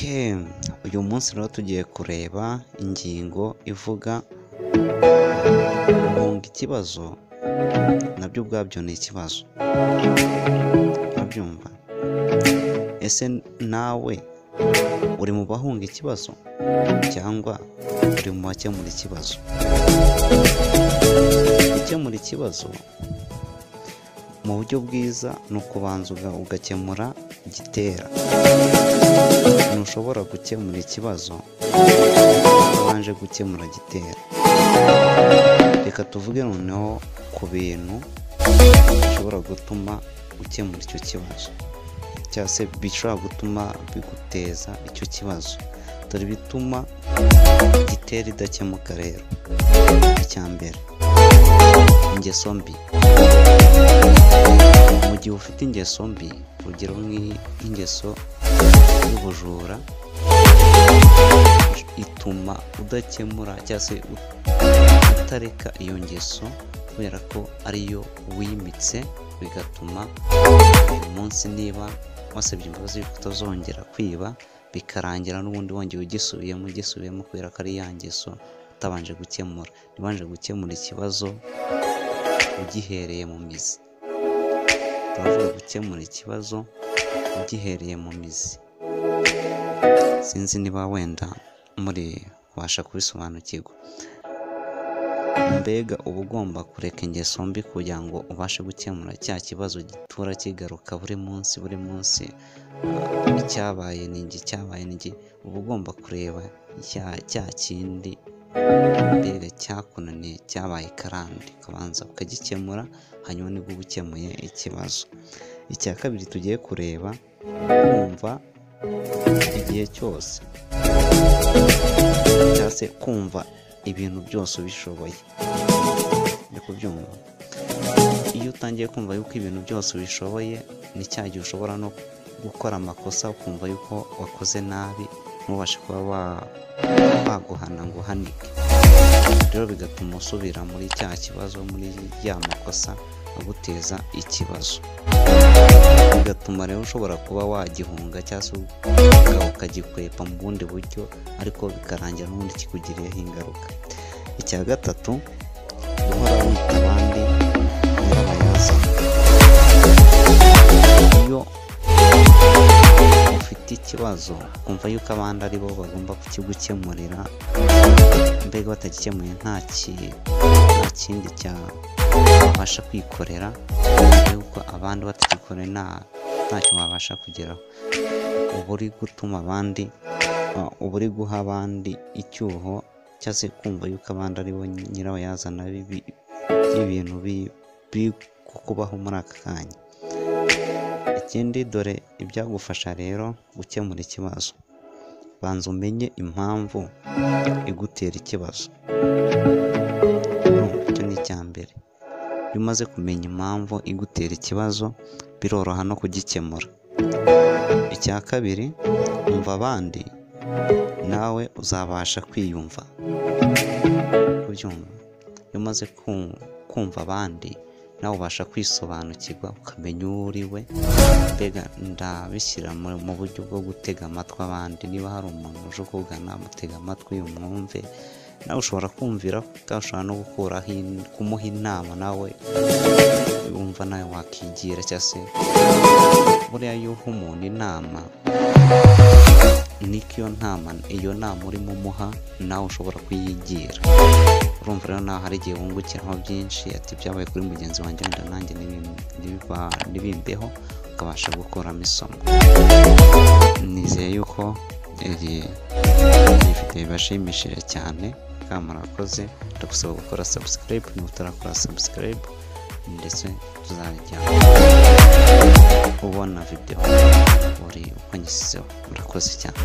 Okay, uyu munsi rero tugiye kureba ingingo ivuga guhunga ikibazo, nabyo ubwabyo ni ikibazo. Urabyumva? Ese nawe uri mu bahunga ikibazo cyangwa uri mu bakemura ikibazo? Gukemura ikibazo mu buryo bwiza ni ukubanza ugakemura gitera. Ntushobora gukemura ikibazo utabanje gukemura gitera. Reka tuvuge noneho ku bintu bishobora gutuma ukemura icyo kibazo, cyangwa se bishobora gutuma biguteza icyo kibazo. Dore ibituma gitera idakemuka rero. Icya mbere, ingeso mbi. Mu gihe ufite ingeso mbi, urugero nk'ingeso y'ubujura, ituma udakemura cyangwa se utareka iyo ngeso kubera ko ariyo wimitse, bigatuma uyu munsi niba wasabye imbabazi yuko utazongera kwiba, bikarangira n'ubundi wongeye ugisubiyemo kubera ko ari ya ngeso utabanje gukemura. Ntibanje gukemura ikibazo ugihereye mu mizi. Turavuga gukemura ikibazo ugihereye mu mizi. Sinzi niba wenda muri kubasha kubisobanukirwa. Mbega uba ugomba kureka ingeso mbi kugira ngo ubashe gukemura cya kibazo gitura kigaruka buri munsi buri munsi. Icyabaye ni iki, icyabaye ni iki. Uba ugomba kureba cya kindi mbega cyakunaniye, cyabaye karande, ukabanza ukagikemura, hanyuma nibwo uba ukemuye ikibazo. Icya kabiri tugiye kureba, kumva igihe cyose, cyangwa se kumva ibintu byose ubishoboye. Uri kubyumva? Iyo utangiye kumva yuko ibintu byose ubishoboye, ni cya gihe ushobora no gukora amakosa ukumva yuko wakoze nabi, ntubashe kuba baguhana ngo uhanike. Rero bigatuma usubira muri cya kibazo, muri ya makosa aguteza ikibazo. Bigatuma rero ushobora kuba wagihunga cyangwa se ukagikwepa mu bundi buryo, ariko bikarangira n'ubundi kikugiriyeho ingaruka. Icya gatatu, guhora wita abandi nyirabayazana. Iyo ufite ikibazo ukumva yuko abandi ari bo bagomba kukigukemurira, mbega batagikemuye nta kindi wabasha kwikorera, yuko abandi batagikoreye ntacyo wabasha kugeraho. Uba uri gutuma abandi, uba uri guha abandi icyuho, cyangwa se kumva yuko abandi ari bo nyirabayazana y'ibintu biri kukubaho muri aka kanya. Ikindi, dore ibyagufasha rero gukemura ikibazo. Banza umenye impamvu igutera ikibazo. Icyo ni icya mbere. Iyo umaze kumenya impamvu igutera ikibazo, biroroha no kugikemura. Icya kabiri, umva abandi, nawe uzabasha kwiyumva. Kubyumva? Iyo umaze kumva abandi, nawe ubasha kwisobanukirwa, ukamenya uwo uri we. Mbega ndabishyira mu buryo bwo gutega amatwi abandi. Niba hari umuntu uje ukugana, mutega amatwi umwumve. Nawe ushobora kumvira, ushobora no gukuraho kumuha inama nawe wumva nawe wakigira, cyangwa se buriya iyo uha umuntu inama, niko iyo nama urimo umuha nawe ushobora kuyigira. Urumva rero nawe hari igihe wungukiraho byinshi, ati byabaye kuri mugenzi wanjye, wenda nanjye ntibimbeho, ukabasha gukuramo isomo. Nizeye yuko iyi video ibashimishije cyane, kandi murakoze. Ndagusaba gukora subscribe niba utarakora subscribe, ndetse tuzajya ubona video buri uko nyisizeho. Murakoze cyane.